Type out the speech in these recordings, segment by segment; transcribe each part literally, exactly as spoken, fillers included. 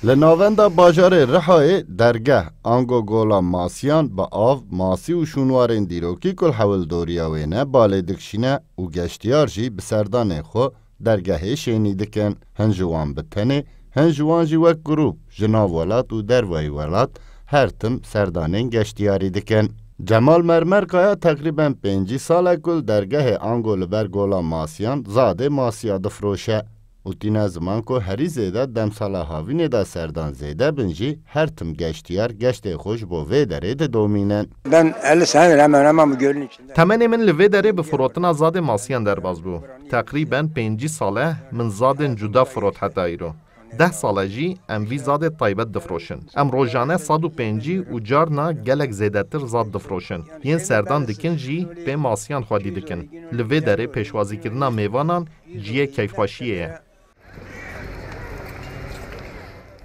Li navenda bajarê Rihayê dergeh ango gola masiyan bi av, masî û şûnwarên dîrokî ku li hewildoriya wê ne balê dikişîne û geştiyar jî bi serdanên xwe dergehê şênî dikin. Hin ji wan bi tenê, hin ji wan jî wek grûp ji nav welat û dervayî welat her tim serdanên geştiyarî dikin. Cemal Mermerkaya teqrîben pêncî sal e ku li dergehê ango li ber gola masiyan zadê masiya difroşe û tîne ziman ku herî zêde demsala havînê de serdan zêde bin jî her tim geştiyar geştê xwe ji bo vê derê didomînin. Ben elli senedir hemen hemen bu gölün içinde. Temenê min li vê derê bi firotina zadê masiyan derbas bû. Teqrîben pêncî sal e min zadên cuda firot heta îro. Deh sal e jî em vî zadê taybet difroşin. Em rojane sed û pêncî û carna gelek zêdetir zad difroşin. Yên serdan dikin jî pê masiyan xwedî dikin. Li vê derê pêşwazîkirina mêvanan cihê keyfxweşiyê ye.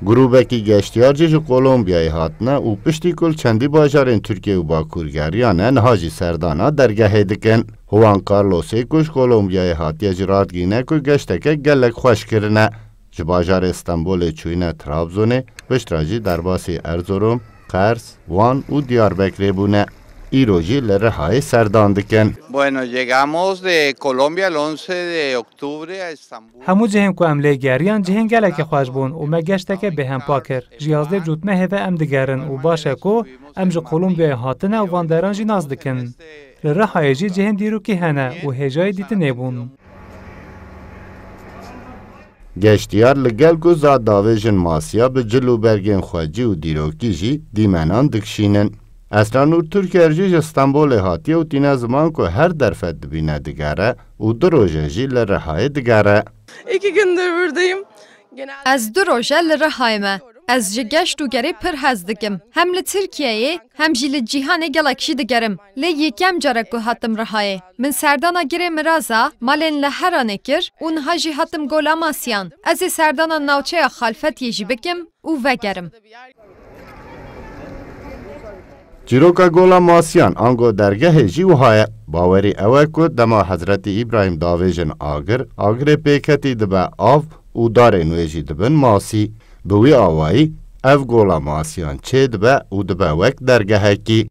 Grûbekî geştiyar jî ji Kolombiyayê hatine û piştî ku li çendî bajarên Tirkiye û Bakur geriyane, niha jî serdana dergehê dikin. Juan Carlosê ku ji Kolombiyayê hatiye jî radgîne ku geşteke gelek xweş kirine. Ji bajarê Stenbolê çûyîne Trabzonê, piştre jî derbasî Erzurum, Qers, Wan û Diyarbekirê bûne. Îro jî li Rihayê serdan dikin. Bueno, llegamos de Colombia el once de octubre a Estambul. Hemû cihên ku em lê geriyan cihên gelekî xweş bûn û me geşteke bêhempa kir. Ji yazdeh cotmehê ve em digerin û baş e ku em ji Kolombiyayê hatine û van deran jî nas dikin. Li Rihayê jî cihên dîrokî hene û hêjayî dîtinê bûn. Geştiyar li gel ku zad davêjin masiya bi cil û bergên xwecî û dîrokî jî dîmenan dikişînin. Esra Nur Türker jî ji Stenbolê hatiye û tîne ziman ku her derfet dibîne digere û du roje jî li Rihayê digere. İki gündür buradayım. Genelde Ez du roj e li Rihayê me. Ez ji geşt û gerê pir hez dikim. Hem li Tirkiyeyê hem jî li cîhanê gelek jî digerim. Lê yekem car e ku hatim Rihayê. Min serdana Girê Miraz a, malên li Heranê kir û niha jî hatim Gola Masiyan. Ez ê serdana navçeya Xalfetiyê jî bikim û vegerim. Çîroka Gola Masiyan ango dergehê jî wiha ye. Bawerî ew e ku dema Hezretî Îbrahîm davêjin agir, agirê pêketî dibe av û darên wê jî dibin masî. Bi wî awayî ev Gola Masiyan çêdibe û dibe wek dergehekî.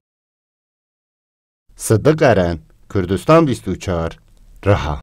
Sidiq Eren, Kurdistan bîst û çar, Riha.